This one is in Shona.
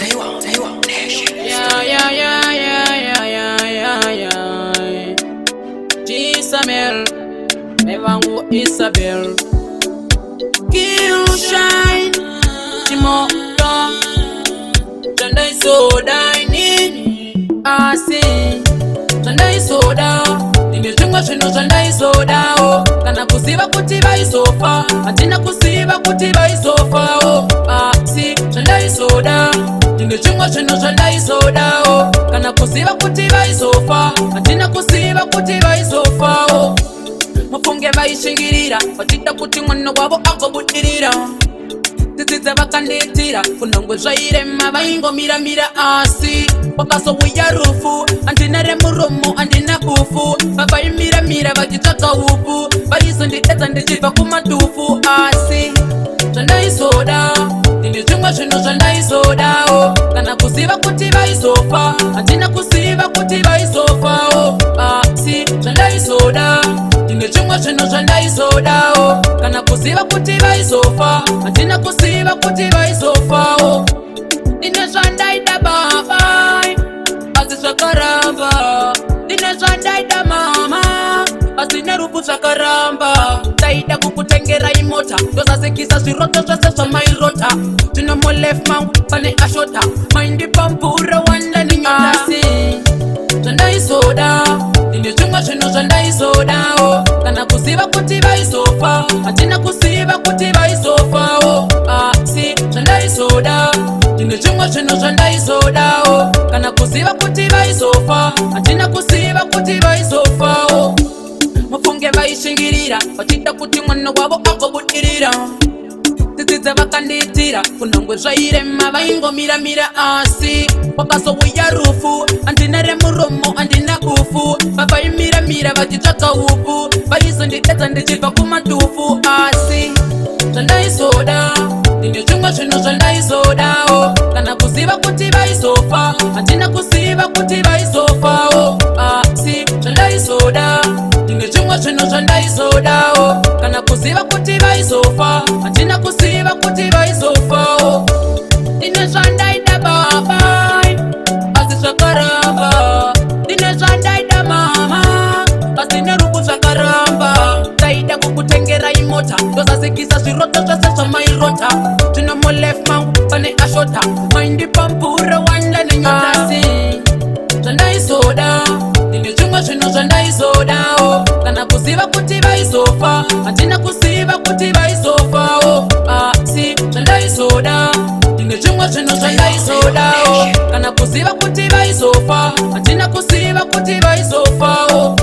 Yeah, yeah, yeah, yeah, yeah, yeah, yeah, yeah. G-Samel, Mevangu Isabel. Kill shine, Chimoto, Chandaisoda inini, asi zvandaisoda ndine zvimwe zvinhu zvandaisodawo, kana kuziva kuti vaizofa, handina kuziva kuti vaizofawo. Asi zvandaisoda, ndine zvimwe zvinhu zvandaisodawo, kana kuziva kuti vaizofa, handina kuziva kuti vaizofawo. Mufunge vaishingirira vachida kuti mwana wavo agobudirira. Tsitsi vakandiitira kunongwe zvairema, vaingomiramira, asi kwakazouya rufu. Handina remuromo, handina bufu. Vavaimiramira vachitsvaga upfu, vaizondidedza ndichibva kumatufu. Asi zvandaizoda, ndine zvimwe zvinhu zvandaizodawo, kana kuziva kuti vaizofa, handina kuziva kuti vaizofawo. Asi zvandaizoda, ndine zvimwe zvinhu zvandaizodawo, kana kuziva kuti vaizofa, handina kuziva kuti vaizofawo. Ndine zvandaida baba, asi zvakaramba. Ndine zvandaida mama, asi nerufu zvakaramba. Ndaida kukutengerai mota, ndozasekisa zviroto zvese zvamairota. Zvino mulife mangu pane ashota, maindipa mvura wanda nenyota. Asi zvandaizoda, ndine zvimwe zvinhu zvandaizodawo, kana kuziva kuti vaizofa, handina kuziva kuti vaizofawo. Asi zvandaizoda, ndine zvimwe zvinhu zvandaizodawo, kana kuziva kuti vaizofa, handina kuziva kuti vaizofawo. Mufunge vaishingirira vachida kuti mwana wavo agobudirira. Tsitsi vakandiitira kunongwe zvairema, vaingomiramira, asi kwakazouya rufu. Handina remuromo, handina bufu. Vavaimiramira vachitsvaga upfu, vaizondidedza ndichibva kumatufu. Asi zvandaizoda, ndine zvimwe zvinhu zvandaizodawo, kana kuziva kuti vaizofa, handina kuziva kuti vaizofawo. Asi zvandaizoda, ndine zvimwe zvinhu zvandaizodawo, kana kuziva kuti vaizofa, handina kuziva kuti vaizofawo. Ndine zvandaida baba, asi zvakaramba. Ndine zvandaida mama, asi nerufu zvakaramba. Ndaida kukutengerai mota, ndozasekisa zviroto zvese zvamairota. Zvino mulife mangu pane ashota, maindipa mvura wanda nenyota. Asi zvandaizoda, ndine zvimwe zvinhu zvandaizodawo, kana kuziva kuti vaizofa, handina kuziva kuti vaizofawo. Asi zvandaizoda, ndine zvimwe zvinhu zvandaizodawo, kana kuziva kuti vaizofa, handina kuziva kuti vaizofawo.